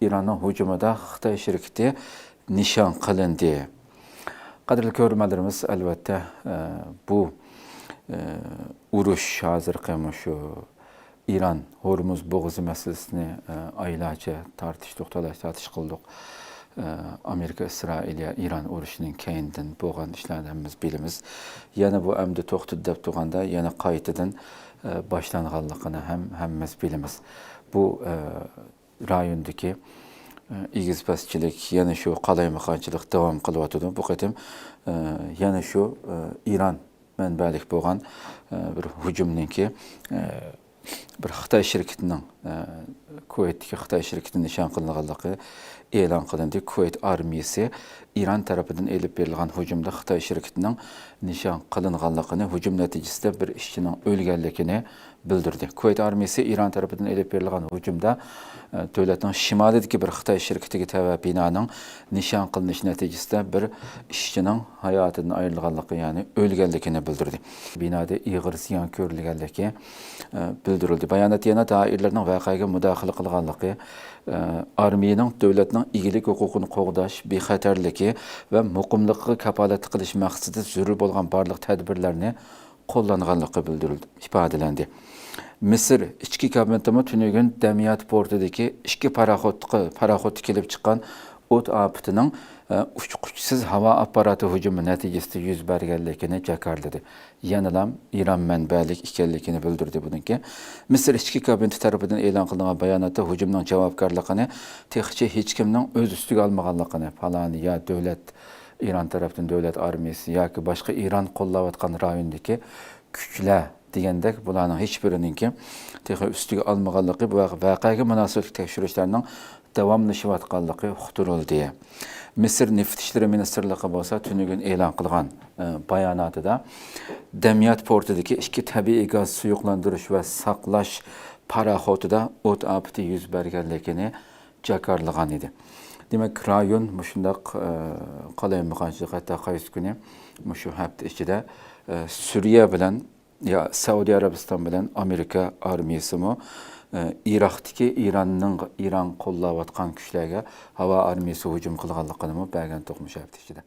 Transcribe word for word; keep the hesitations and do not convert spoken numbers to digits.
ئىراننىڭ ھۇجۇمىدا خىتاي شىركىتى نىشان قىلىندى. قەدىرلىك كۆرۈرمەنلىرىمىز، ئەلۋەتتە، ئە، بۇ، ئە، ئۇرۇش، ھازىرقى مۇشۇ ئىران ھورمۇز بوغۇزى مەسىلىسىنى، ئە، ئايلارچە تارتىشتۇق، تالاش تارتىش قىلدۇق. ئە، ئامېرىكا، ئىسرائىلىيە، ئىران ئۇرۇشىنىڭ كەينىدىن بولغان ئىشلارنى ھەممىمىز بىلىمىز. يەنە بۇ ئەمدى توختىدى دەپ تۇرغاندا، يەنە قايتىدىن، ئە، باشلانغانلىقىنى ھەم ھەممىمىز بىلىمىز. بۇ، ئە، رايوندىكى، ئە، ئېگىز-پەسچىلىك، يەنە شۇ قالايمىقانچىلىق داۋام قىلىۋاتىدۇ. بۇ قېتىم، ئە، يەنە شۇ، ئە، ئىران مەنبەلىك بولغان، ئە، بىر ھۇجۇمنىڭكى، ئە، بىر خىتاي شىركىتىنىڭ، ئە، كۇۋەيتتىكى خىتاي شىركىتىنىڭ نىشان قىلىنغانلىقى ئېلان قىلىندى. كۇۋەيت ئارمىيىسى ئىران تەرىپىدىن ئېلىپ بېرىلغان ھۇجۇمدا خىتاي شىركىتىنىڭ نىشان قىلىنغانلىقىنى، ھۇجۇم نەتىجىسىدە بىر ئىشچىنىڭ ئۆلگەنلىكىنى بىلدۈردى. كۇۋەيت ئارمىيىسى ئىران تەرىپىدىن ئېلىپ بېرىلغان ھۇجۇمدا، ئە، دۆلەتنىڭ شىمالىدىكى بىر خىتاي شىركىتىگە تەۋە بىنانىڭ نىشان قىلىنىشى نەتىجىسىدە بىر ئىشچىنىڭ ھاياتىدىن ئايرىلغانلىقى، يەنى ئۆلگەنلىكىنى بىلدۈردى. بىنادا ئېغىر زىيان كۆرۈلگەنلىكى، ئە، بىلدۈرۈلدى. باياناتتا يەنە دائىرىلەرنىڭ ۋەقەگە مۇداخىلە قىلغانلىقى، ئە، ئارمىيىنىڭ دۆلەتنىڭ ئىگىلىك ھوقۇقىنى قوغداش، بىخەتەرلىكى ۋە مۇقىملىقىغا كاپالەتلىك قىلىش مەقسىتىدە زۆرۈر بولغان بارلىق تەدبىرلەرنى قوللانغانلىقى بىلدۈرۈلدى، ئىپادىلەندى. مىسىر ئىچكى كابىنېتىمۇ تۈنۈگۈن دەميات پورتىدىكى ئىككى پاراخوتقا، پاراخوتتا كېلىپ چىققان ئوت ئاپىتىنىڭ، ئە، ئۇچقۇچىسىز ھاۋا ئاپپاراتى ھۇجۇمى نەتىجىسىدە يۈز بەرگەنلىكىنى جاكارلىدى. يەنىلا ئىران مەنبەلىك ئىكەنلىكىنى بىلدۈردى. بۇنىڭكى مىسىر ئىچكى كابىنېتى تەرىپىدىن ئېلان قىلىنغان باياناتتا ھۇجۇمنىڭ جاۋابكارلىقىنى تېخىچە ھېچكىمنىڭ ئۆز ئۈستىگە ئالمىغانلىقىنى، پالانى يا دۆلەت، ئىران تەرەپتىن دۆلەت ئارمىيىسى ياكى باشقا ئىران قوللاۋاتقان رايوندىكى كۈچلەر دېگەندەك، بۇلارنىڭ ھېچبىرىنىڭكى تېخى ئۈستىگە ئالمىغانلىقى، بۇ ۋەقەگە مۇناسىۋەتلىك تەكشۈرۈشلەرنىڭ داۋاملىشىۋاتقانلىقى ئۇقتۇرۇلدى. مىسىر نېفىت ئىشلىرى مىنىستىرلىقى بولسا تۈنۈگۈن ئېلان قىلغان، ئە، باياناتىدا دەميات پورتىدىكى ئىككى تەبىئىي گاز سۇيۇقلاندۇرۇش ۋە ساقلاش پاراخوتىدا ئوت ئاپىتى يۈز بەرگەنلىكىنى جاكارلىغان ئىدى. دېمەك، رايون مۇشۇنداق، ئە، قالايمىقانچىلىق، ھەتتا قايسى كۈنى مۇشۇ ھەپتە ئىچىدە، ئە، سۈرىيە بىلەن يا سەئۇدى ئەرەبىستان بىلەن ئامېرىكا ئارمىيىسىمۇ، ئە، ئىراقتىكى ئىراننىڭ، ئىران قوللاۋاتقان كۈچلەرگە ھاۋا ئارمىيىسى ھۇجۇم قىلغانلىقىنىمۇ بەرگەن توقۇنۇش ھەپتە ئىچىدە.